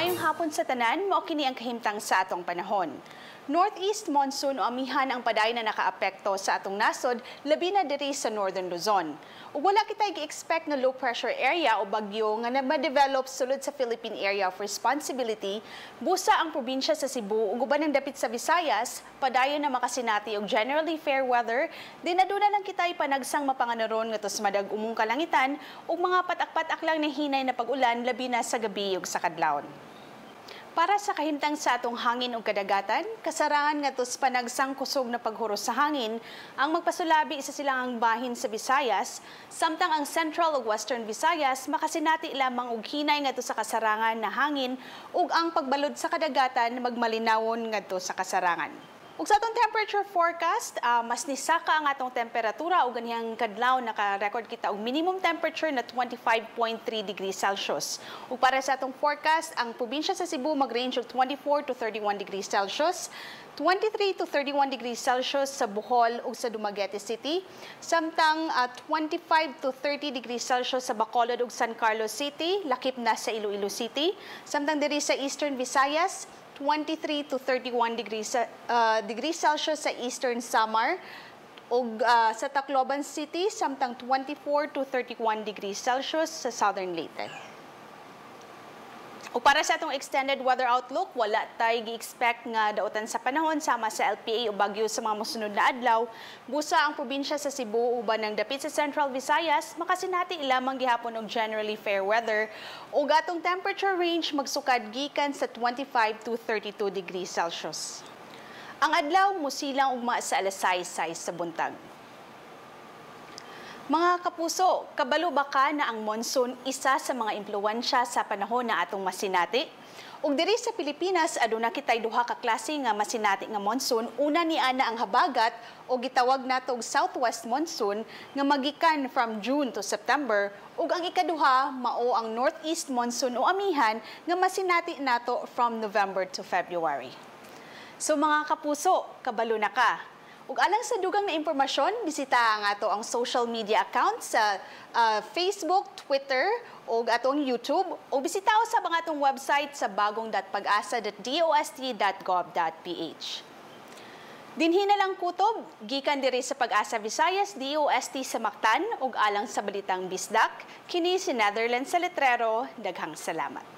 Maayong hapon sa tanan, mao kini ang kahimtang sa atong panahon. Northeast monsoon o amihan ang padayon na nakaapekto sa atong nasod, labi na diri sa Northern Luzon. Ug wala kitay gi-expect nga low pressure area o bagyo nga na ma-develop sulod sa Philippine Area of Responsibility, busa ang probinsya sa Cebu ug uban ang dapit sa Visayas, padayon na makasinati og generally fair weather, din aduna lang kitay panagsang mapanganaron ngadto sa madag-umong kalangitan ug mga patak-patak lang na hinay na pag-ulan, labi na sa gabi ug sa kadlawon. Para sa kahimtang sa atong hangin ug kadagatan, kasarangan ngadto sa panagsang kusog na paghuros sa hangin ang magpasulabi sa silangang bahin sa Visayas, samtang ang Central ug Western Visayas makasinati lamang og hinay ngadto sa kasarangan na hangin ug ang pagbalod sa kadagatan magmalinawon ngadto sa kasarangan. Ug sa atong temperature forecast, mas nisaka ang atong temperatura ug ganihang kadlaw naka-record kita og minimum temperature na 25.3 degrees Celsius. Ug para sa atong forecast, ang probinsya sa Cebu mag-range og 24 to 31 degrees Celsius, 23 to 31 degrees Celsius sa Bohol ug sa Dumaguete City, samtang 25 to 30 degrees Celsius sa Bacolod ug San Carlos City, lakip na sa Iloilo City, samtang diri sa Eastern Visayas, 23 to 31 degrees Celsius sa Eastern Samar ug sa Tacloban City, samtang 24 to 31 degrees Celsius sa Southern Leyte. Ug para sa atong extended weather outlook, wala tay gi-expect nga dautan sa panahon sama sa LPA o bagyo sa mga mosunod na adlaw. Busa ang probinsya sa Cebu uban ng dapit sa Central Visayas makasinati lamang gihapon og generally fair weather ug atong temperature range magsukad gikan sa 25 to 32 degrees Celsius. Ang adlaw musilang ugma sa alas 6:06 sa buntag. Mga kapuso, kabalo ba ka na ang monsoon isa sa mga impluwensya sa panahon na atong masinati? Ug diri sa Pilipinas, aduna kitay duha ka klase nga masinati nga monsoon. Una ni ana ang habagat o gitawag nato og southwest monsoon nga magikan from June to September, ug ang ikaduha mao ang northeast monsoon o amihan nga masinati nato from November to February. So mga kapuso, kabalo na ka. Ug alang sa dugang na impormasyon, bisita ang ato ang social media accounts sa Facebook, Twitter ug atong YouTube, o bisita sa mga atong website sa bagong.pagasa.dost.gov.ph. Dinhi na lang kutob, gikan diri sa Pag-asa Visayas, DOST sa Mactan, ug alang sa Balitang Bisdak, kini si Netherlands sa Letrero. Daghang salamat.